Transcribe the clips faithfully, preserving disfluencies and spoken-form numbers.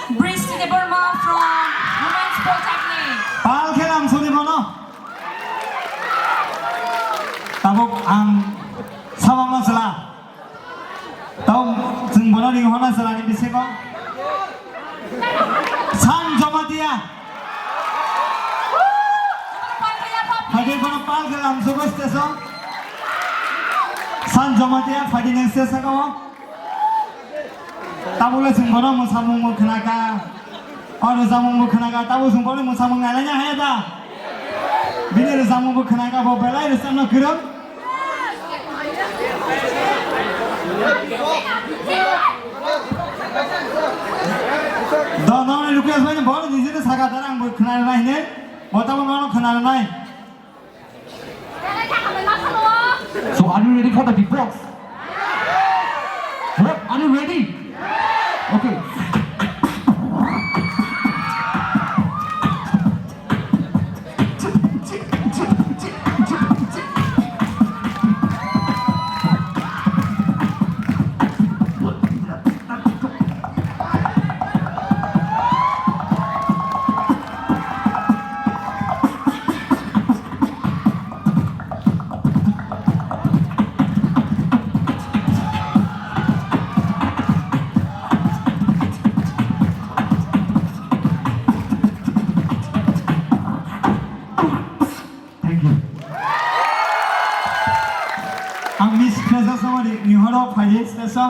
Bristi Debbarma from Women's Polytechnic. Pal khe lamsoni bono. Tabuk ang sabangma sala. Tau chwng bono ring hona salani bisingo. San Jamatia. Phai di bono pal khe lamsugo stage o. San Jamatia phai di next stage o. Tabukle chwng bono mwsamungbo khwnakha, o rwchapmungbo khwnakha, tabuk chwng bono mwsamung nailaina haya da? Bini rwchapmungbo khwnakha, bo belai rwchapno kwrwng. Do nokni request bai bono nijino sakha, tara angbo khwnarwna hinwi, bo tabuk nono khwnarwnai. So, are you ready for the beatbox? What? Are you ready? Okay. Thank you. Ang Miss Freshers no ri-, rihoro phai di, stage o.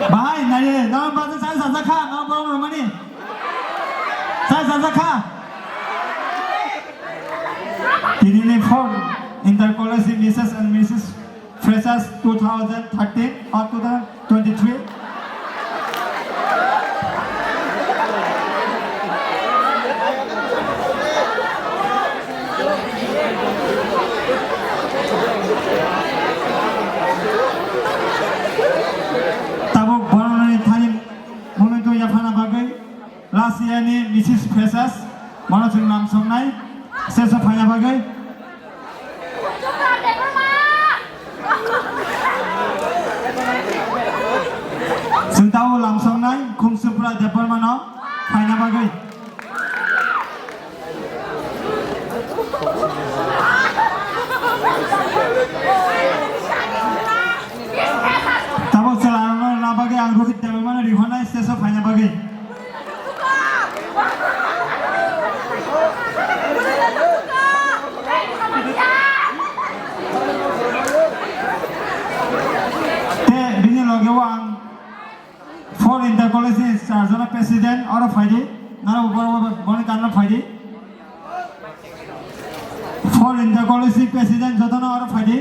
Bahai, nai, nang baja chai sajak kha, nang borok rwmani. Chai sajak kha. Tini ni four Inter College Missus and Missus Freshers two thousand thirteen or two thousand twenty-three. Tabuk borokni thani momento yaphana bagwi last year ni Missus Freshers bono chwng lamsoknai stage o phaina bagwi. Chwng tabuk lamsoknai Khumsupra Debbarma no phaina bagwi. Tabuk chwla rokno rwna bagwi ang Rohit Debbarma no rihornai stage o phaina bagwi. Te bini loge o ang Four Inter College ni char jona president oro phai di, naro bo, bo, bo, boni kanno phai di. Four Inter College ni president joto no oro phai di.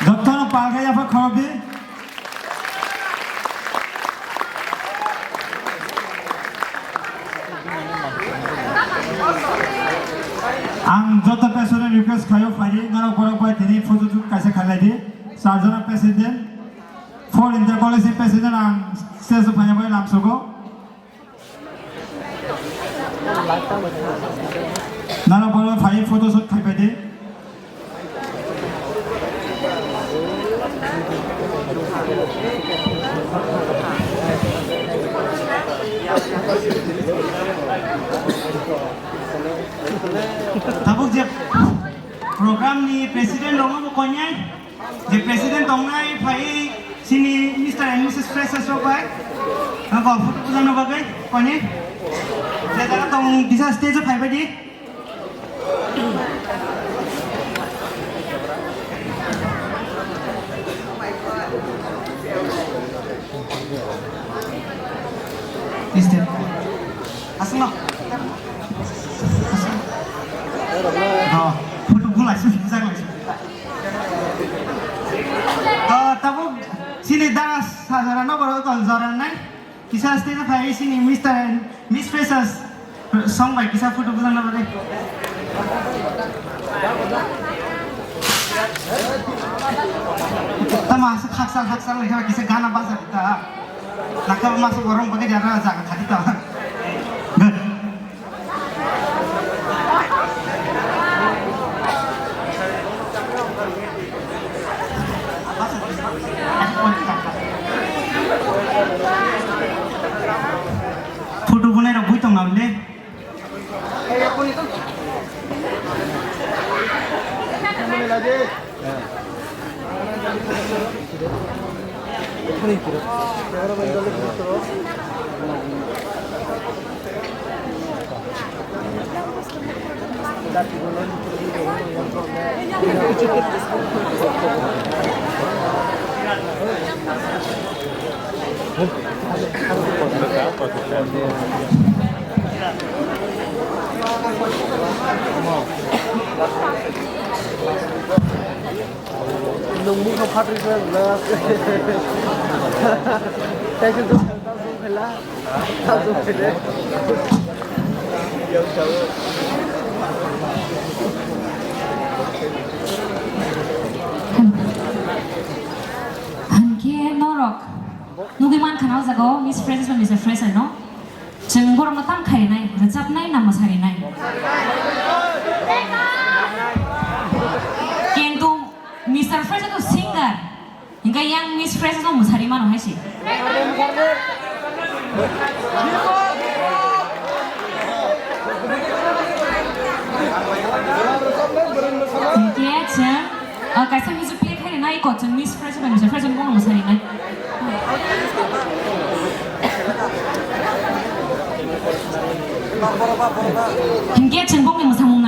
Doktor palka yapha khorok di. Ang joto president request khayo, phai di, norok borok bai tini photo shoot kaisa khalai di. Char jona president, four Inter College ni president ang stage o phaina bai lamsogo. Nana boro phai photo shoot khai pai di. Tabuk je program ni president rok no konyai. Je president tongnai phai chini Mister and Missus Freshers rok bai. Nogo photo bujangna bagwi koni. Je jaga tong kisa stage o phaibai di. Step. Aswkno. Aswk. Oh, photo bulaisuk, bujanglaisuk. To, tabuk chini da sajora no borok tong jora nai. Kisa stage phai chini Mister and Miss Freshers song bai kisa photo bujangna bagwi. Tama asa khaksa khaksa lai kisa gana basa ta. Nakha masa borok bagwi jara jaga khadi ta. Good. Photo bunai rok bui tong na le. Nwng mukha phatri khe wngla. Tei khe jok khe ta jok khe la. Ta jok khe de. Hinkhe norok nugwi mankha na o jaga o Miss Freshers ba Mister Fresher no. Chwng borokno tam kharinai, rwchapnai na mwsarinai. Kintu Mister Fresher to singer, hinkhe yang Miss Fresher no mwsari mano hai se. Hinkhe chwng, ah, kaisa music play kharinai, ko chwng Miss Fresher bai Mister Fresher bono mwsarinai. Hinkhe chwng bokni mwsamung